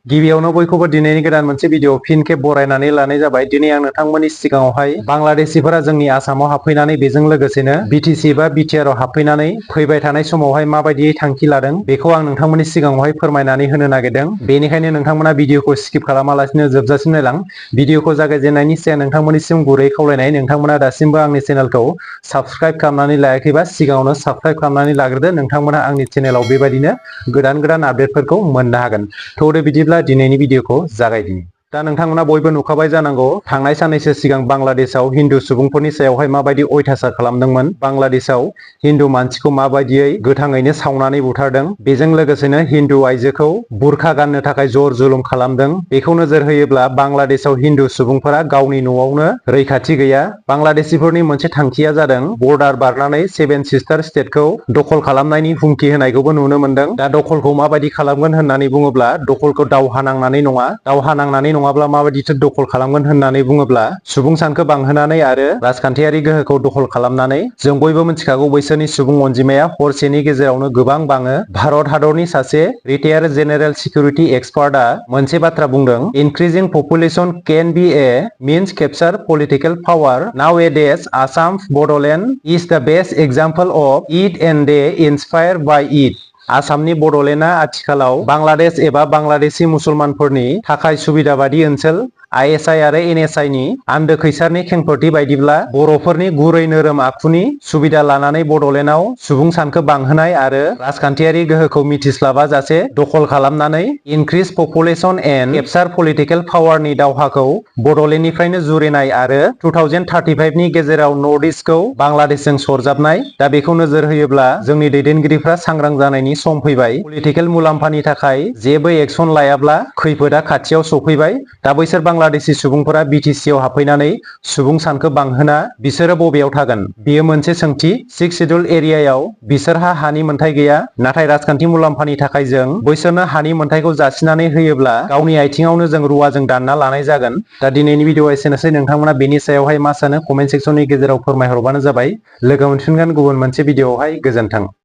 गिबियावनो बयखौबो दिनैनि गोदान मोनसे भिडिअ फिन खेब बरायनानै लानाय जाबाय। दिनै आं नोंथांमोननि सिगाङावहाय बांलादेशिफोरा जोंनि आसामाव हाबफैनानै बेजों लोगोसेनो बिटिसि बा बिटिआर आव हाबफैनानै फैबाय थानाय समावहाय माबायदियै थांखि लादों बेखौ आं नोंथांमोननि सिगाङावहाय फोरमायनानै होनो नागिरदों। बेनिखायनो नोंथांमोना भिडिअखौ स्किप खालामालासिनो जोबजासिम नायलां। भिडिअखौ जागायजेननायनि सिगां नोंथांमोननिसिम गुरै खावलायनाय, नोंथांमोना दासिमबो आंनि चेनेलखौ साबस्क्राइब खालामनानै लायाखैबा सिगाङावनो साबस्क्राइब खालामनानै लाग्रोदो। नोंथांमोना आंनि चेनेलाव बेबायदिनो गोदान आपडेटफोरखौ मोननो हागोन। थौदो बिदिब्ला दिनैनि भिडिअखौ जागायदिनि। दा नोंथांमोना बयबो नुखाबाय जानांगौ थांनाय साननैसो सिगां बांलादेशआव हिन्दु सुबुंफोरनि सायावहाय माबायदि अयथासार खालामदोंमोन। बांलादेशआव हिन्दु मानसिखौ माबायदियै गोथाङैनो सावनानै बुथारदों। बेजों लोगोसेनो हिन्दु आइजोखौ बुरखा गाननो थाखाय जर जुलुम खालामदों। बेखौ नोजोर होयोब्ला बांलादेशआव हिन्दु सुबुंफोरा गावनि न'आवनो रैखाथि गैया। बांलादेशिफोरनि मोनसे थांखिया जादों बर्डार बारनानै सेभेन सिस्टार स्टेटखौ दखल खालामनायनि हुमखि होनायखौबो नुनो मोनदों। दा दखलखौ माबायदि खालामगोन होननानै बुङोब्ला दखलखौ दावहा नांनानै नङा। दावहा नांनानै नङाब्ला माबायदिथो दखल खालामगोन होननानै बुङोब्ला सुबुं सानखो बांहोनानै आरो राजखान्थियारि गोहोखौ दखल खालामनानै। जों बयबो मिथिखागौ बैसोरनि सुबुं अनजिमाया हरसेनि गेजेरावनो गोबां बाङो। भारत हादरनि सासे रिटायार्ड जेनेरेल सिकिउरिटि एक्सपार्टआ मोनसे बाथ्रा बुंदों, increasing population can be a means capture political power. Nowadays Assam Bodoland is the best example of it and they inspired by it. आसामनि बड'लेण्डआ आथिखालाव बांलादेश एबा बांलादेशी मुसलमानफोरनि थाखाय सुबिदा बादि ओनसोल। आइएसआइ आरो एनएसआइ नि आन्दो खैसारनि खेंफोरथि बायदिब्ला बर'फोरनि गुरै नोरोम आखुनि सुबिदा लानानै बड'लेण्डआव सुबुं सानखो बांहोनाय आरो राजखान्थियारि गोहोखौ मिथिस्लाबा जासे दखल खालामनानै increase population and capture political पावारनि दावहाखौ बड'लेण्डनिफ्रायनो जुरिनाय आरो 2035 नि गेजेराव नर्थ इस्टखौ बांलादेशजों सरजाबनाय। दा बेखौ नोजोर होयोब्ला जोंनि दैदेनगिरिफ्रा सांग्रां जानायनि सम फैबाय। पलिटिकेल मुलाम्फानि थाखाय जेबो एक्सन लायाब्ला खैफोदा खाथियाव सफैबाय। दा बैसोर बांलादेशी सुबुंफोरा बिटिसिआव हाबफैनानै सुबुं सानखो बांहोना बिसोरो बबेयाव थागोन? बेयो मोनसे सोंथि। 6 शिड्युल एरियायाव बिसोरहा हानि मोनथाय गैया। नाथाय राजखान्थि मुलाम्फानि थाखाय जों बैसोरनो हानि मोनथायखौ जासिनानै होयोब्ला गावनि आथिङावनो जों रुवाजों दानना लानाय जागोन। दा दिनैनि भिडिअआ एसेनोसै। नोंथांमोना बेनि सायावहाय मा सानो कमेन्ट सेक्सननि गेजेराव फोरमायहरबानो जाबाय। लोगो मोनफिनगोन गुबुन मोनसे भिडिअआवहाय। गोजोन्थों।